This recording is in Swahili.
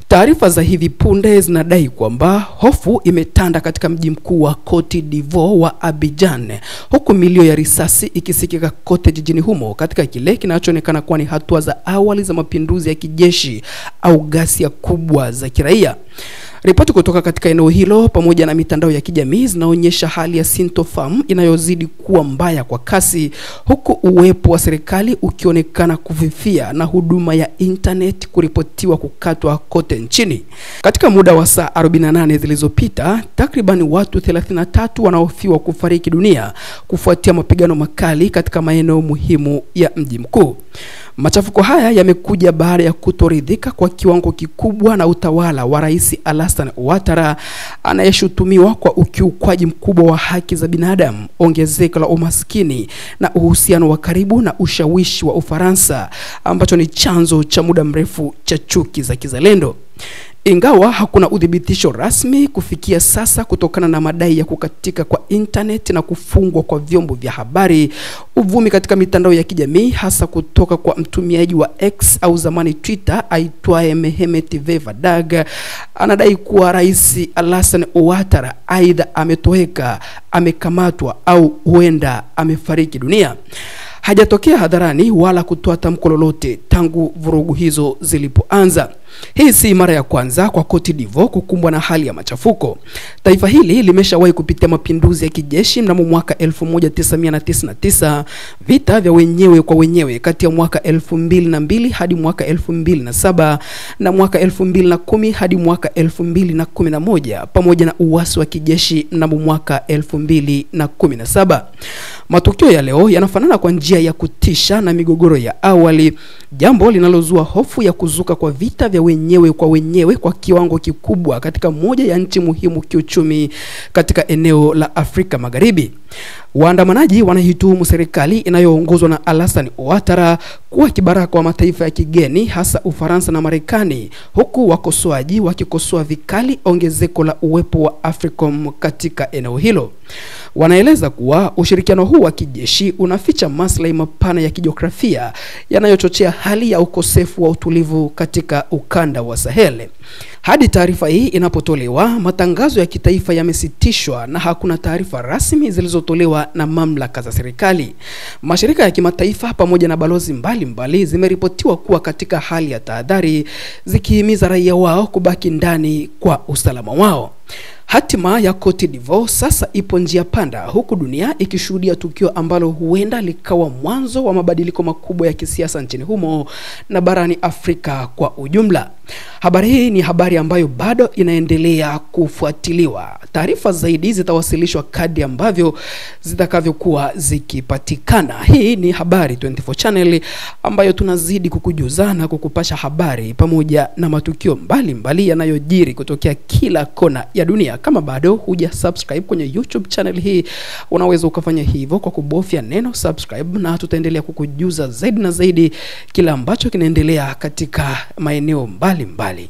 Taarifa za hivi punde zinadai kwamba hofu imetanda katika mji mkuu wa Cote d'Ivoire wa Abidjan, huku milio ya risasi ikisikika kote jijini humo katika kile kinachoonekana kuwa ni hatua za awali za mapinduzi ya kijeshi au ghasia kubwa za kiraia. Ripoti kutoka katika eneo hilo pamoja na mitandao ya kijamii zinaonyesha hali ya sintofahamu inayozidi kuwa mbaya kwa kasi, huku uwepo wa serikali ukionekana kufifia na huduma ya internet kuripotiwa kukatwa kote nchini. Katika muda wa saa 48 zilizopita, takriban watu 33 wanahofiwa kufariki dunia kufuatia mapigano makali katika maeneo muhimu ya mji mkuu. Machafuko haya yamekuja baada ya kutoridhika kwa kiwango kikubwa na utawala wa Rais Alassane Ouattara anayeshutumiwa kwa ukiukwaji mkubwa wa haki za binadamu, ongezeko la umaskini na uhusiano wa karibu na ushawishi wa Ufaransa, ambacho ni chanzo cha muda mrefu cha chuki za kizalendo. Ingawa hakuna udhibitisho rasmi kufikia sasa kutokana na madai ya kukatika kwa internet na kufungwa kwa vyombo vya habari, uvumi katika mitandao ya kijamii hasa kutoka kwa mtumiaji wa X au zamani Twitter aitwaye Mehmet Vevadag anadai kuwa Rais Alassane Ouattara aidha ametoweka, amekamatwa au huenda amefariki dunia. Hajatokea hadharani wala kutoa tamko lolote tangu vurugu hizo zilipoanza. Hii si mara ya kwanza kwa Cote d'Ivoire kukumbwa na hali ya machafuko. Taifa hili limeshawahi kupitia mapinduzi ya kijeshi mnamo mwaka 1999, vita vya wenyewe kwa wenyewe kati ya mwaka 2002 hadi mwaka 2007 na mwaka 2010 hadi mwaka 2011, pamoja na uasi wa kijeshi mnamo mwaka 2017. Matukio ya leo yanafanana kwa njia ya kutisha na migogoro ya awali, jambo linalozua hofu ya kuzuka kwa vita vya wenyewe kwa wenyewe kwa kiwango kikubwa katika moja ya nchi muhimu kiuchumi katika eneo la Afrika Magharibi. Waandamanaji wanaituhumu serikali inayoongozwa na Alassane Ouattara kuwa kibaraka wa mataifa ya kigeni hasa Ufaransa na Marekani, huku wakosoaji wakikosoa vikali ongezeko la uwepo wa AFRICOM katika eneo hilo. Wanaeleza kuwa ushirikiano huu wa kijeshi unaficha maslahi mapana ya kijiografia yanayochochea hali ya ukosefu wa utulivu katika ukanda wa Sahel. Hadi taarifa hii inapotolewa, matangazo ya kitaifa yamesitishwa na hakuna taarifa rasmi zilizotolewa na mamlaka za serikali. Mashirika ya kimataifa pamoja na balozi mbalimbali zimeripotiwa kuwa katika hali ya tahadhari, zikihimiza raia wao kubaki ndani kwa usalama wao. Hatima ya Cote d'Ivoire sasa ipo njia panda, huku dunia ikishuhudia tukio ambalo huenda likawa mwanzo wa mabadiliko makubwa ya kisiasa nchini humo na barani Afrika kwa ujumla. Habari hii ni habari ambayo bado inaendelea kufuatiliwa. Taarifa zaidi zitawasilishwa kadri ambavyo zitakavyokuwa zikipatikana. Hii ni Habari 24 Channel ambayo tunazidi kukujuza na kukupasha habari pamoja na matukio mbalimbali yanayojiri kutokea kila kona ya dunia. Kama bado huja subscribe kwenye YouTube channel hii, unaweza ukafanya hivyo kwa kubofya neno subscribe, na tutaendelea kukujuza zaidi na zaidi kila ambacho kinaendelea katika maeneo mbalimbali.